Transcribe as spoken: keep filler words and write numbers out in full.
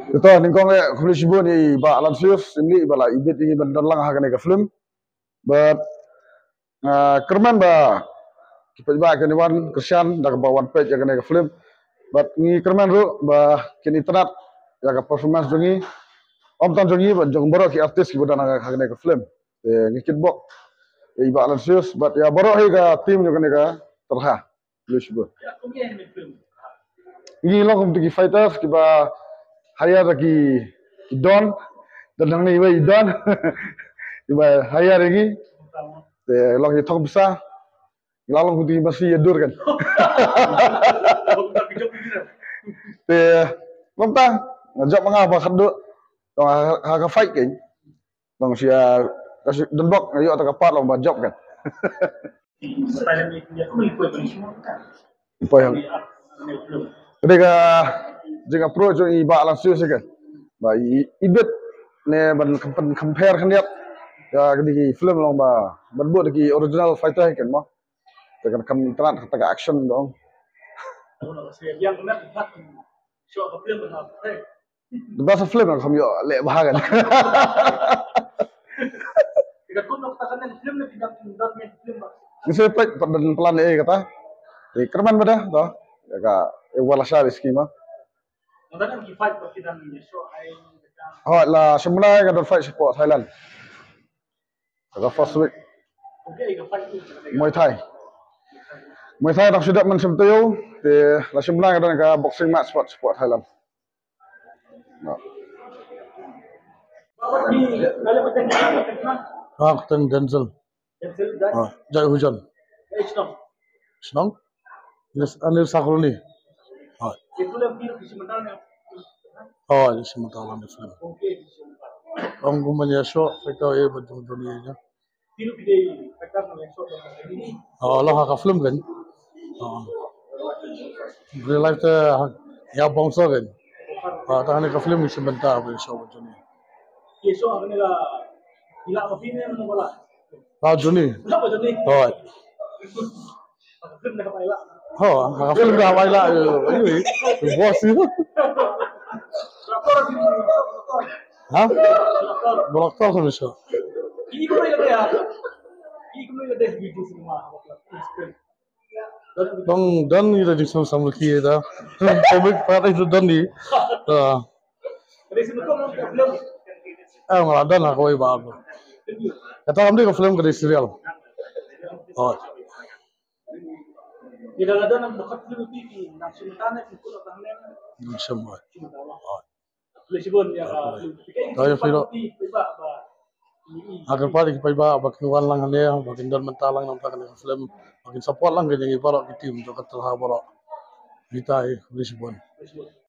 Ito, nyngkong eh, khublei shibun ïa i Bah Alan Sius, ïa i ba la ibit ïa ngi ban don lang ha kane ka film. But, ah, kyrmen ba ki paidbah kin wan kyrshan da kaba wan peit ïa kane ka film. But ngi kyrmen ruh ba kin itynnad ïa ka performance jong ngi. Ym tang jong ngi, but jong baroh ki artist kiba don ha kane ka film. Te ngi kitbok ïa i Bah Alan Sius, but ïa baroh hi ka team jong kane ka tyrha. Khublei shibun. Ngi long kum ki fighters kiba hire da ki, ki don. Don hangne iba i don. Iba hire ïa ngi. Te long ki thong pisa. Ngi la long kum ki masi ïa dur kan. Te long ta nga jop ma nga ba khatduh. Long ha, ha ka fight kan. Long sia ka si don bok nga ïoh ta ka part long ba jop kan. Poi hang. Kane ka jing approach jong i Bah Alan Sius kan. Ba i, i bit ne ban compare khyndiat. Ïa kane ka film long ba ban bud ki original fighter kan mo. Te kan kam trat kata ka action dong. Ba sa film ka kham ïoh leh bha kan. Ngi sa peit pat ban plan eh kata. Te kyrmen bad to. Ïa ka eh wala sha riski ma. Hooid, la shim bnai nga don fight shapoh Thailand. Ka first week. Muay Thai. Muay Thai tang shu dep man shim taïew. Te la shim bnai nga don ka boxing match pat shapoh Thailand. Ah, kyrteng Denzel. Ah, Jai Hujan. Shnong? Yes, Anil Sakroni. Ah. Oh, yes, Matalan film. Ong kumanya show, peta eh bajung dunia. Oh, la ha ka film kan. Oh. Real life te ha, ïa bong so kan. Ah, ta ha ne ka film ngi shu bynta ba show ba Johnny. Ye show ha ne la ila ba film ne wala. Ah, Johnny. Wala ba Johnny. Oh. Film ne ka ila. Oh, ha film da ba ila. Ayo, boss. Ha? Blok tol kan show. Dong dan ni da jing sam sam ki da. Komik pa da itu dan ni. Ah. Ah, ngala dan aku ai ba. Kata kam di ka film ka di serial. Oh. Nang shim. Oh. Tayo filo. Agar padi ki paidbah ba kin wan lang hangne, ba kin don mynta lang na ka film, ba kin support lang ka jong i baroh ki team jong ka tyrha baroh. Kita i Lisbon.